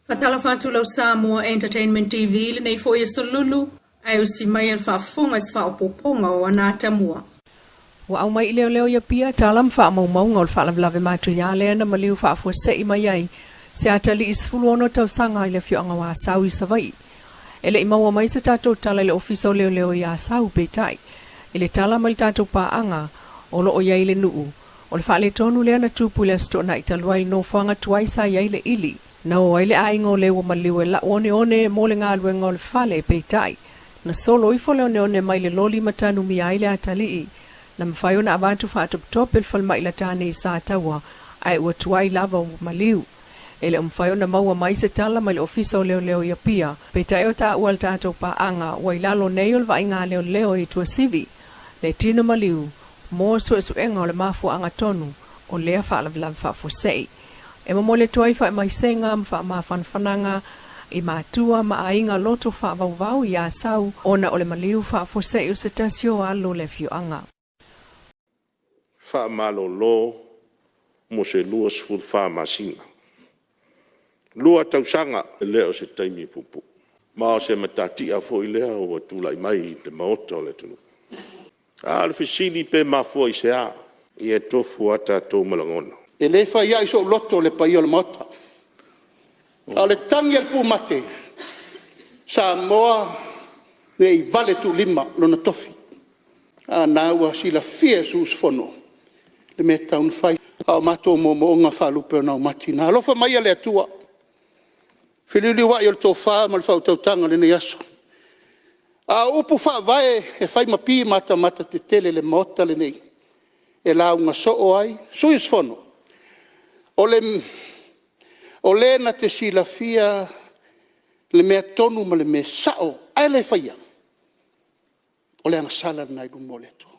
Faatalofa atu lau Samoa Entertainment TV i lenei foi aso lulu, ae usi mai a le faafofoga i se faaopoopoga o ana atamua. Ua aumai i leoleo i Apia tala ma faamaumauga o le faalavelave matuia lea na maliu faafuasei mai ai se atalii 16 tausaga i le afioaga o Asau i Savaii. E le i maua mai se tatou tala i le Ofisa o Leoleo i Asau, peitai, i le tala mai le tatou paaga o lo o i ai i le nuu, o le faaletonu lea na tupu i le Aso Toonai talu ai i le nofoaga tuai sa i ai le ili. Na o ai le aiga o le ua maliu e lau oneone mo le galuega o le fale, peitai, na solo ifo le oneone mai le loli ma tanumia ai le atalii. Na mafai ona avatu faatopetope i le falemai lata ane i Sataua, ae ua tuai lava ua maliu. E le o mafai ona maua mai se tala mai le Ofisa o Leoleo i Apia, peitai o taua a le tatou paaga ua i lalo nei o le vaaiga a leoleo i Tuasivi, le tino maliu mo suesuega o le mafuaaga tonu o lea faalavelave faafuasei. E momoli atu ai faamaisega ma faamafanafanaga i matua ma aiga loto faavauvau i Asau ona o le maliu faafuasei o se tasi o alo o le afioaga. Faamalolo mo se 24 masina. 2 tausaga, e le o se taimi puupuu, ma o se matatia foi lea ua tulai mai i le Maota o le atunuu. A o le fesili pe mafua i se a? Ia e tofu lava tatou ma lagona. E le fai ai sou loto le paia o le Maota, a o le tagi a le pumate, Samoa ne i vale tuulima lona tofi. A lena ua silafia e sui usufono le mea e tatau ona fai, a o matou moomooga faalupe o naumati na. Alofa maia le Atua, feliuliuai le tofa ma le faautautaga i lenei aso. A o upu faavae e fai ma pi matamata tetele i le Maota lenei e lauga soo ai sui usufono, o le na te silafia le amiotonu ma le mea sao ae le faia, o le agasala lena i luma o le Atua.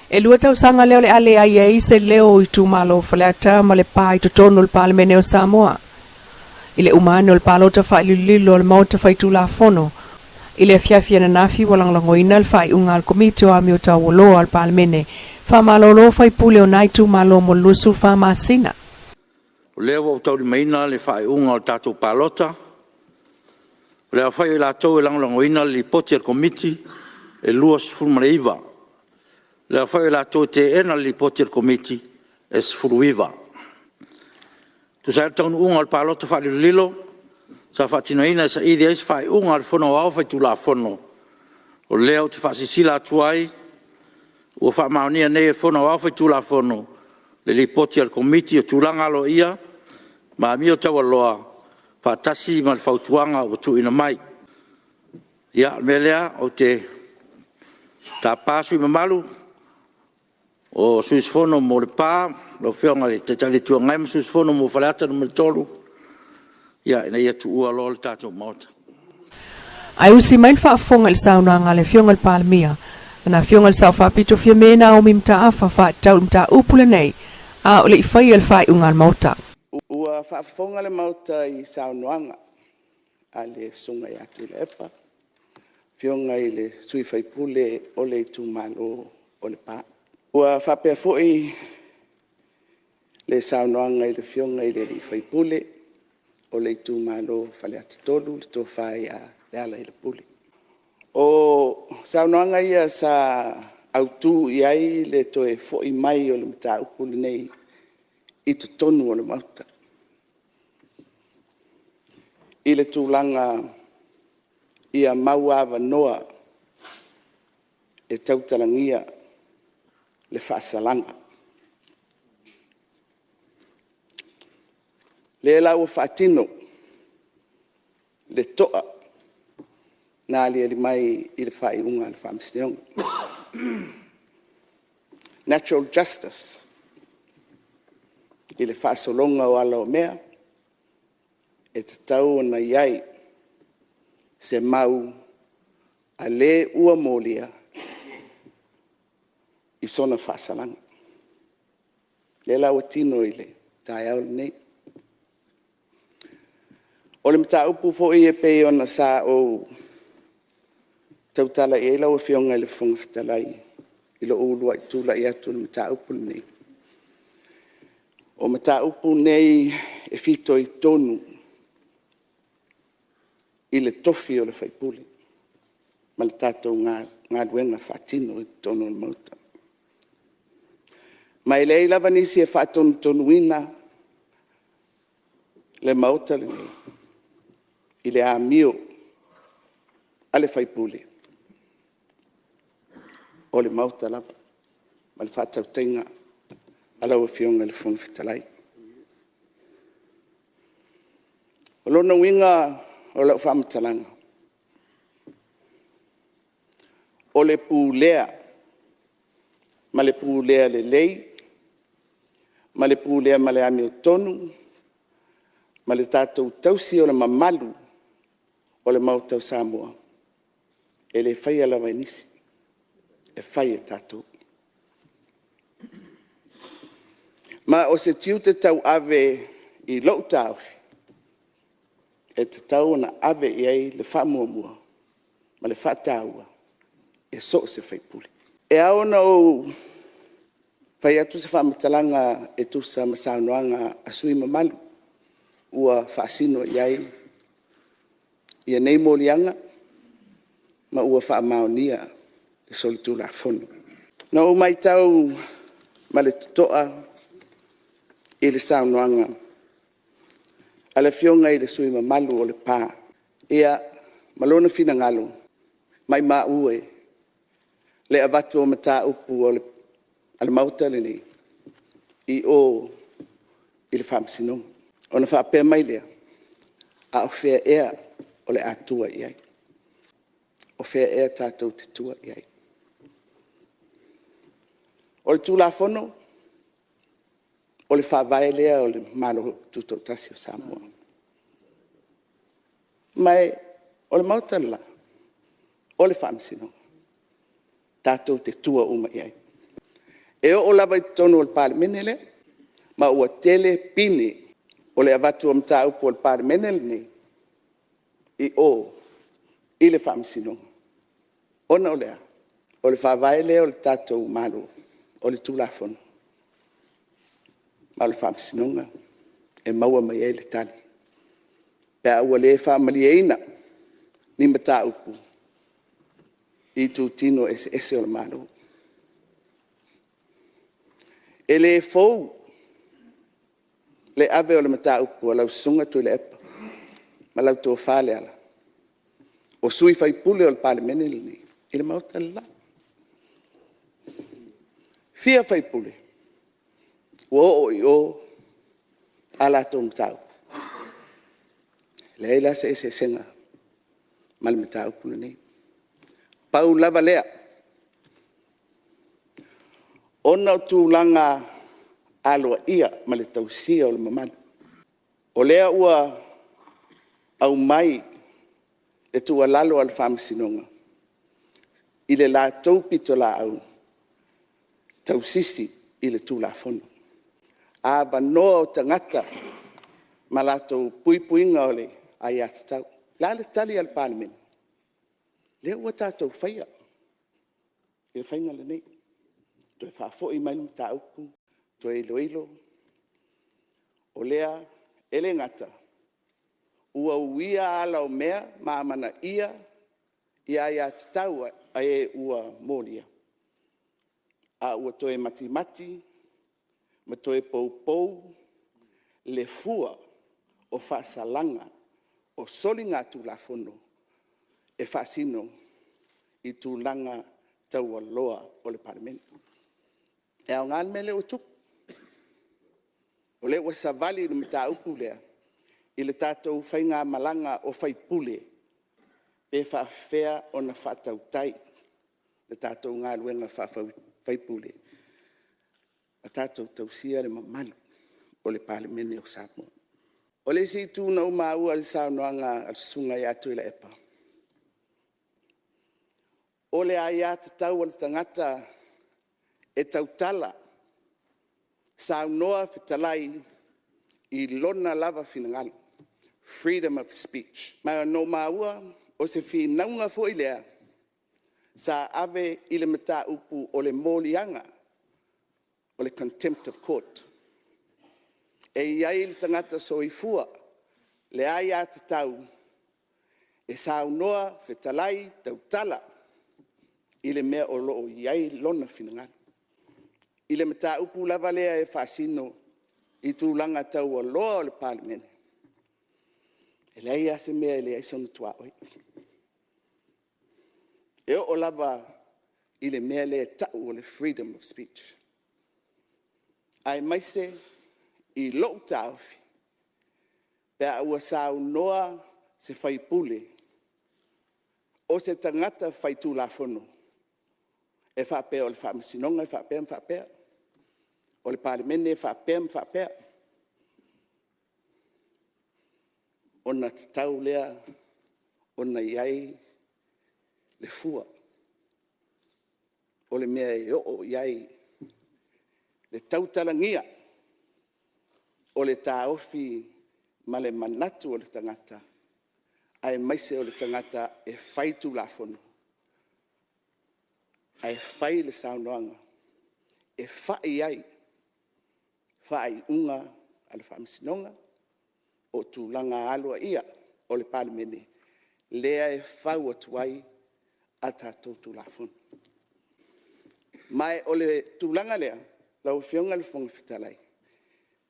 E 2 tausaga lea o le a leai ai se leo o itumalo o Faleata ma Lepa i totonu o le Palemene o Samoa. I le uma ane o le palota faailililo a le Maota Faitulafono i le afiafi ananafi ua lagolagoina le faaiuga a le Komiti o Amio Taualoa a le Palemene faamalolo faipule o na itumalo mo le 24 masina. O lea ua ou taulimaina le faaiuga o le tatou palota. O le aofai o i latou e lagolagoina le Lipoti a le Komiti, e 29. O le aofai o i latou e teena le Lipoti a le Komiti, e 19. E tusa ai o le taunuuga o le palota faalilolilo sa faatinoina e saili ai se faaiuga a le Fono Aoao Faitulafono, o lea ou te faasilasila atu ai, ua faamaonia nei e le Fono Aoao Faitulafono le Lipoti a le Komiti o Tulaga Aloaia ma Amio Taualoa faatasi ma le Fautuaga ua tuuina mai. Ia, o le mea lea, ou te tapa sui usufono mamalu o le sui usufono mo Lepa, lau Afioga i le Taitai o le Itu Agai ma le sui usufono mo Faleata 3, ina ia tuua loa le tatou Maota. Ae usi mai le faafofoga i le saunoaga a le Afioga i le Palemia, lana Afioga i le Sao Faapito Fiame Naomi Mataafa faatatau i le mataupu lenei a o le i faia le faaiuga a le Maota. Ua faafofoga le Maota i saunoaga a le Susuga ia Tuilaepa, Afioga i le sui usufono o le itumalo o Lepa. Ua faapea foi le saunoaga i le Afioga i le sui usufono o le itumalo o Faleata 3, le Tofa ia Lealailepule. O saunoaga ia sa autu i ai le toe foi mai o le mataupu lenei i totonu o le Maota, i le tulaga ia mauavanoa e tautalagia le faasalaga. O lea la ua faatino le toa na aliali mai i le faaiuga a le Faamasinoga. Natural justice i le faasologa o ala o mea, e tatau ona i ai se mau a le ua molia i sona faasalaga. O lea la ua tino i le taeao lenei. O le mataupu foi e pei ona sa ou tautala i ai lau Afioga i le Fofoga Fetalai i lou uluai tulai atu i le mataupu lenei, o mataupu nei e fitoitonu i le tofi o le sui usufono ma le tatou galuega faatino i totonu o le Maota. Ma e leai lava nisi e faatonutonuina le Maota lenei i le amio a le sui usufono, o le Maota lava ma le faatautaiga a lau Afioga i le Fofoga Fetalai. O lona uiga o lau faamatalaga, o le pulea ma le pulea lelei ma le pulea ma le amiotonu ma le tatou tausi o le mamalu o le Maota o Samoa, e le faia lava e nisi, e fai e tatou. Ma o se tiute tauave i lou taofi, e tatau ona ave i ai le faamuamua ma le faataua e so o se sui usufono. E ao ona ou fai atu se faamatalaga e tusa ma saunoaga a sui usufono mamalu ua faasino i ai nei moliaga ma ua faamaonia le solitulafono. Na ou matau ma le totoa i le saunoaga a le Afioga i le sui usufono mamalu o Lepa ma lona finagalo, maimau e le avatu o mataupu a le Maota lenei i o i le Faamasinoga. Ona faapea mai lea, a o fea ea o le a tua i ai? O fea ea tatou te tua i ai? O le Tulafono, o le Faavae lea o le Malo Tutoatasi o Samoa. Ma o le Maota le la, o le Faamasinoga, tatou te tua uma i ai. E oo lava i totonu o le Palemene lea, ma ua tele pine o le avatu o mataupu a le Palemene lenei i o i le Faamasinoga. Ona o le a? O le Faavae lea o le tatou Malo, o le Tulafono, ma o le Faamasinoga e maua mai ai le tali pe a ua le faamalieina ni mataupu i itutino eseese o le Malo. E le fou le ave o le mataupu a lau Susuga Tuilaepa ma lau Tofa Leala o sui usufono o le Palemene lenei i le Maota le la. E fia sui usufono ua oo i o a latou mataupu? E leai la se eseesega ma le mataupu lenei. Pau lava lea, ona o tulaga aloaia ma le tausia o le mamalu, o lea ua aumai le tuualalo a le Faamasinoga i le latou pitolaau tausisi i le Tulafono, avanoa o tagata ma latou puipuiga o le aiatatau. O le a le tali a le Palemene? Lea ua tatou faia le faiga lenei, toe faafoi mai le mataupu toe iloilo. O lea e le gata ua uia ala o mea ma amanaia aiatatau a e ua molia, a ua toe matimati ma toe poupou le fua o faasalaga o soligatulafono e faasino i tulaga taualoa o le Palemene. E aoga le mea lea ua tupu, o lea ua savali i le mataupu lea i le tatou faigamalaga o sui usufono, pe faapefea ona faatautai le tatou galuega faa-sui usufono ma tatou tausia le mamalu o le Palemene o Samoa. O le isi itu na ou maua i le saunoaga a le Susuga ia Tuilaepa, o le aiatatau a le tagata e tautala, saunoa, fetalai i lona lava finagalo, freedom of speech. Ma na ou maua o se finauga foi lea sa ave i le mataupu o le moliaga o le Contempt of Court. E i ai i le tagata soifua le aiatatau E saunoa, fetalai, tautala i le mea o lo o i ai lona finagalo, i le mataupu lava lea e faasino i tulaga taualoa o le Palemene, e leai lava se mea e leai sona tuaoi. E oo lava i le mea lea e tau o le freedom of speech, aemaise i lou taofi pe a ua saunoa se sui usufono o se tagata faitulafono e faapea o le Faamasinoga e faapea ma faapea, o le Palemene e faapea ma faapea, ona tatau lea ona i ai le fua o le mea e oo i ai le tautalagia o le taofi ma le manatu o le tagata, aemaise o le tagata e faitulafono, ae fai le saunoaga e fai ai faaiuga a le Faamasinoga o tulaga aloaia o le Palemene lea e fau atu ai a tatou Tulafono. Ma o le tulaga lea lau Afioga i le Fofoga Fetalai,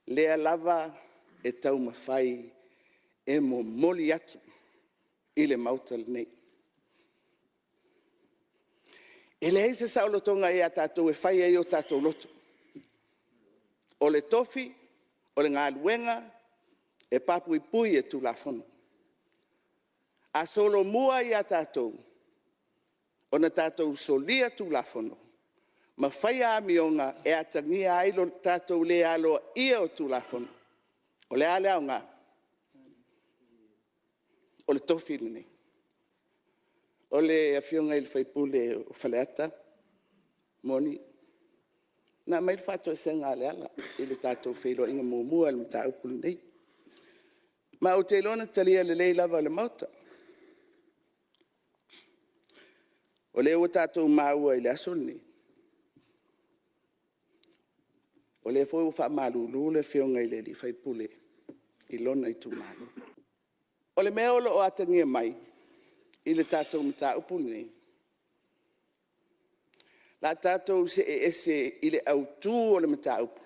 lea lava e taumafai e momoli atu i le Maota lenei. E leai se saolotoga ia tatou e fai ai o tatou loto. O le tofi, o le galuega, e pa puipui e Tulafono. A solomua ia tatou ona tatou solia Tulafono ma faia amioga e atagia ai lo tatou le aloaia o Tulafono, o le a le aoga o le tofi lenei? O le Afioga i le sui usufono o Faleata, e moni na aumai le faatoesega a Leala i le tatou feiloaiga muamua i le mataupu lenei. Ma ou te iloa na talia lelei lava e le Maota. O lea ua tatou maua i le aso lenei, o lea foi ua faamalulu le Afioga i le sui usufono i lona itumalo. O le mea o lo o atagia mai i le tatou mataupu lenei, o le a tatou see ese i le autu o le mataupu,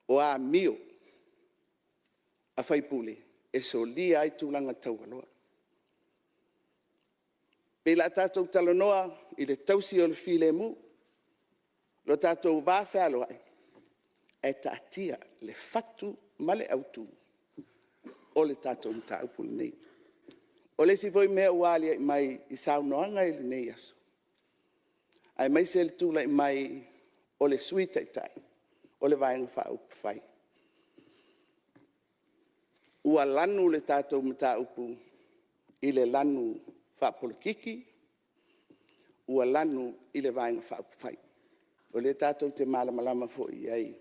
o amio a sui usufono e solia ai tulaga taualoa. E pei o le a tatou talanoa i le tausi o le filemu, lo tatou vafealoai, ae taatia le fatu ma le autu o le tatou mataupu lenei. O le isi foi mea ua aliae mai i saunoaga i lenei aso, aemaise le tulai mai o le Sui Taitai o le Vaega Faaupufai, ua lanu le tatou mataupu i le lanu faapolokiki, ua lanu i le Vaega Faaupufai. O lea tatou te malamalama foi i ai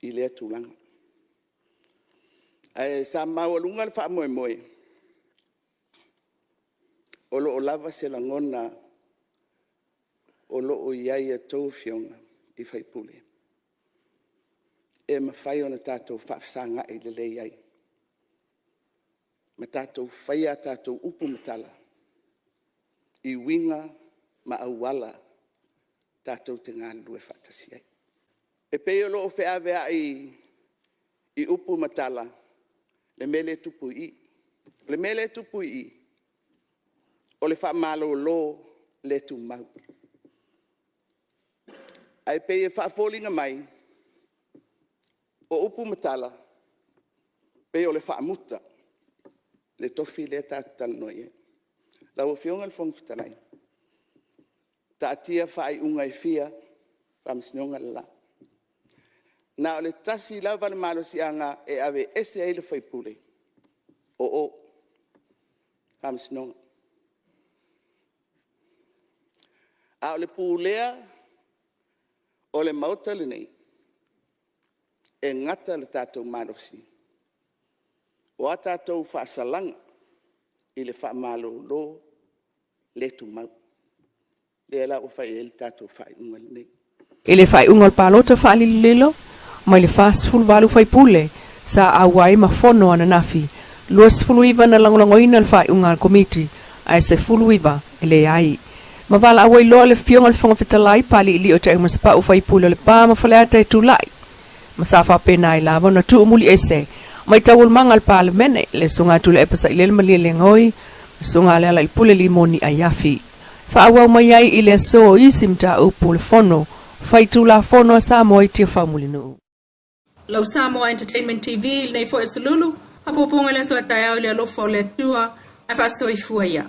i lea tulaga. Ae sa maualuga le faamoemoe o lo o lava se lagona o lo o i ai i a outou Afioga i sui usufono e mafai ona tatou faafesagai lelei ai ma tatou faia a tatou upu ma tala i uiga ma auala tatou te galulue faatasi ai. E pei o lo o feaveai i upu ma tala le mea lea e tupu i i. O le mea lea e tupu i i, o le faamalolo le tumau. Ae pei e faafoliga mai o upu ma tala, pei o le faamuta le tofi lea tatou te talanoa i ai. Lau Afioga i le Fofoga Fetalai, taatia faaiuga e fia i le Faamasinoga le la. Na o le tasi lava le malosiaga e aveese ai le sui usufono, o o i le Faamasinoga. A o le pulea o le Maota lenei, e gata lo tatou malosi, o a tatou faasalaga i le faamalolo le tumau, lea la ua fai i ai le tatou faaiuga lenei. I le faaiuga o le palota faalilolilo mai le 48 faipule sa auai ma fono ananafi, 29 na lagolagoina le faaiuga a le Komiti, ae 19 e leai. Ma valaau ai loa le Afioga i le Fofoga Fetalai, Paliilio Taiumasapau faipule o Lepa ma Faleata e tulai, ma sa faapena ai lava ona tuumuliese mai taualumaga a le Palemene le Susuga a Tuilaepa Sailele Malielegaoi ma Susuga a Lealailepule Limoni Aiafi. Faaauau mai ai i le aso isi mataupu o le Fono Faitulafono a Samoa i Tiafau Mulinuu. Lau Samoa Entertainment TV i lenei foi aso Lulu, faapuapuga i le aso a taeao i le alofa o le Atua, ae faasoifua ia.